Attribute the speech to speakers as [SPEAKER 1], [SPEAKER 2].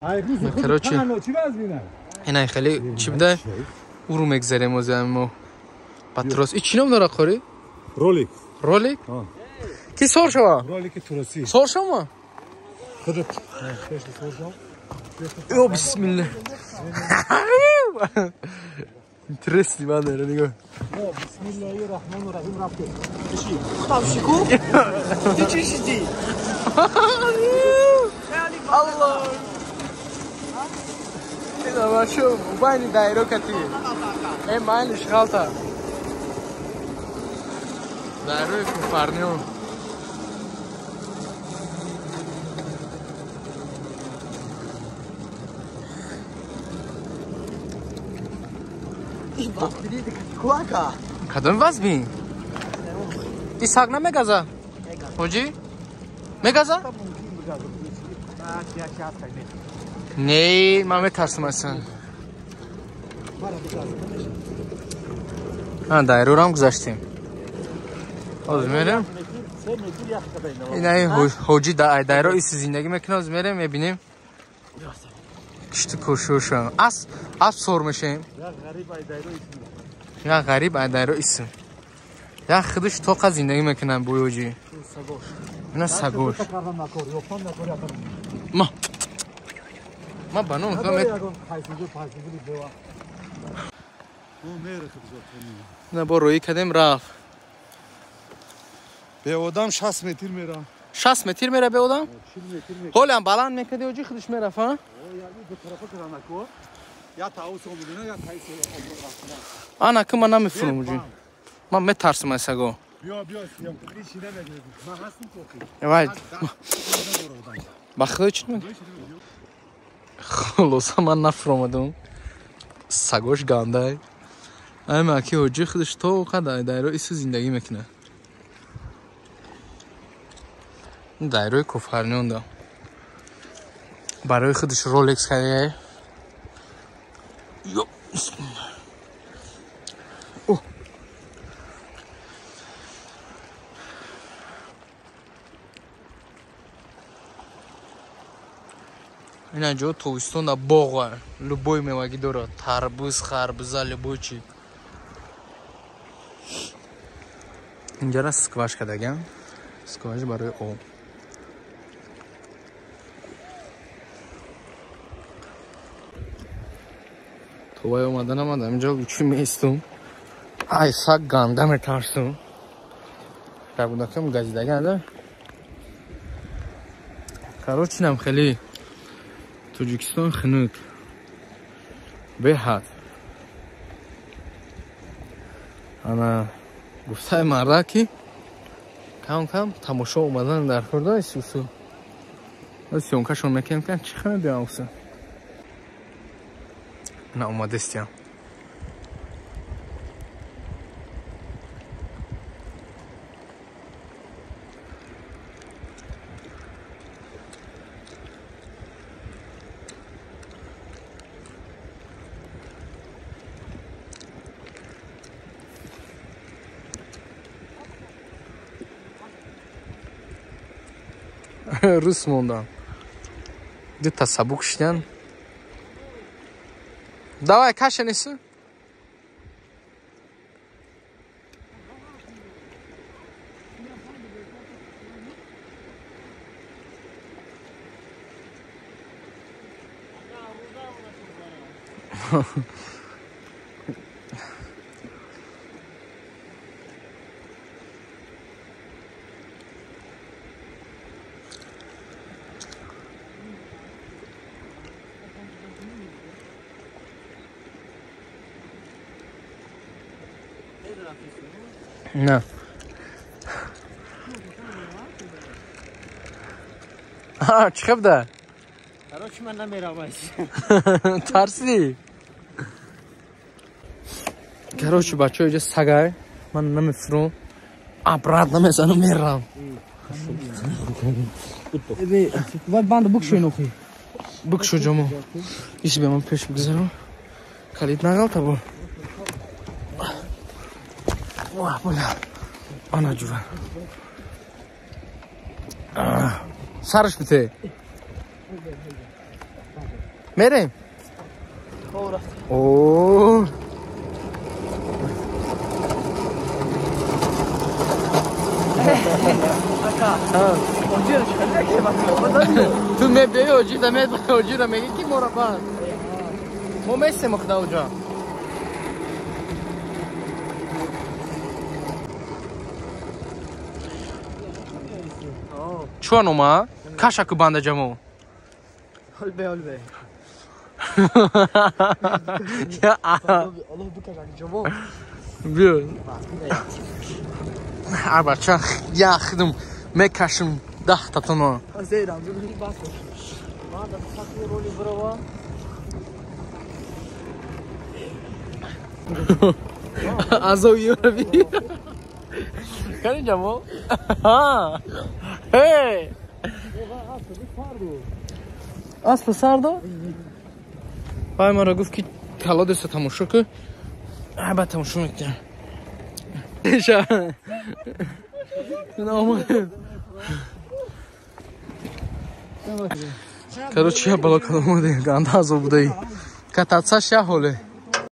[SPEAKER 1] Короче, ина хеле чӣ буда? Уру мегзарем озам мо. Патрос. И чӣ ном дора қори?
[SPEAKER 2] Ролик.
[SPEAKER 1] Ролик? Ки сор шава?
[SPEAKER 2] Ролики туроси.
[SPEAKER 1] Сор шава?
[SPEAKER 2] Худат.
[SPEAKER 1] О, бисмилла. Интересный ман нигоҳ.
[SPEAKER 2] Бисмиллаҳи раҳмони раҳим рафт.
[SPEAKER 3] Там шику? Ты чӣ шидӣ?
[SPEAKER 1] Аллоҳ. Бачо, байни дайро кати. Э, майли шгалта. Дайрои куфарнион. Кадом вазбин? Ти саг намегаза? Ҳоҷӣ? Мегаза? Не, ман метарсам асан. Дайрорам гузаштем. Ҳозир мерем. Инаи ҳоҷӣ дайро иси зиндагӣ мекунад, ҳозир мерем мебинем. Кишту кошоша. Асп сор мешем. Як ғариб ай дайро исм. Як худаш тоқа зиндагӣ мекунад бо ҳоҷӣ. Ина сагош. Ма ма ба ном на бо роӣ кардем рафт.
[SPEAKER 2] Беодам 60 метр мера.
[SPEAKER 1] 60 метр мера беодам? Ҳолиам баланд мекарди ҳоҷӣ худаш мерафт, а? Ана ки ман намефурам ҳоҷӣ. Ман метарсам аз саго. Вай. Ба худо чӣ мегӯ? Хулоса ман нафуромадам. Сагош гандай. Ама ки ҳоҷӣ худаш то қадар дайро ису зиндагӣ мекунад. Дайрои кофарнион да. Барои худаш Ролекс харида. Ина ҷо тобистон да боға, любой мевагӣ дорад, тарбуз, харбуза, любой чи. Инҷара скваш кардагам, скваш барои об. То вай омада намадам, инҷо чӣ меистум. Ай саг ганда метарсум. Рабудакам газидаган да. Короче, нам хеле Тоҷикистон хунук. Беҳад. Ана гуфтаи марда ки кам-кам тамошо омадан дар кор исусу. Съёмкашон мекунем, кам чӣ хаме биям уса. На омадестиям. Рус мондан. Дута сабук шидан. Давай, каша неси. На. А, чӣ хебда?
[SPEAKER 3] Короче, ман намеравам.
[SPEAKER 1] Тарсидӣ? Короче, бачаҳо, иҷа сагай. Ман намефурам. Обратно мезанам, мерам.
[SPEAKER 3] Вай банда букшо инохи.
[SPEAKER 1] Букшо ҷомо. Иси бе ман пеш бигзарам. Калид нағалта бо. Ва, боля. Ана ҷура. Сараш бите. Мерем? О. Ту мебиёи оҷида оҷида мегӣ ки мора банд. Мо месем охда оҷа. Чуа нома? Кашаку банда ҷамо.
[SPEAKER 3] Ҳолбе ҳолбе. Аллоҳ бикашак ҷамо.
[SPEAKER 1] Биё. Арбача яхдум мекашим 10 татона.
[SPEAKER 3] Зейрам зуди бас. Ма да сакли роли брава.
[SPEAKER 1] Азо юраби. Кани ҷамо? Ҳа. Эй! Аспи сардо? Вай маро гуфт ки калодеса тамошо кун. Ба тамошо мекунам. Короче, я бало каломаде, ганда азоб будаи. Кататса ша ҳоле.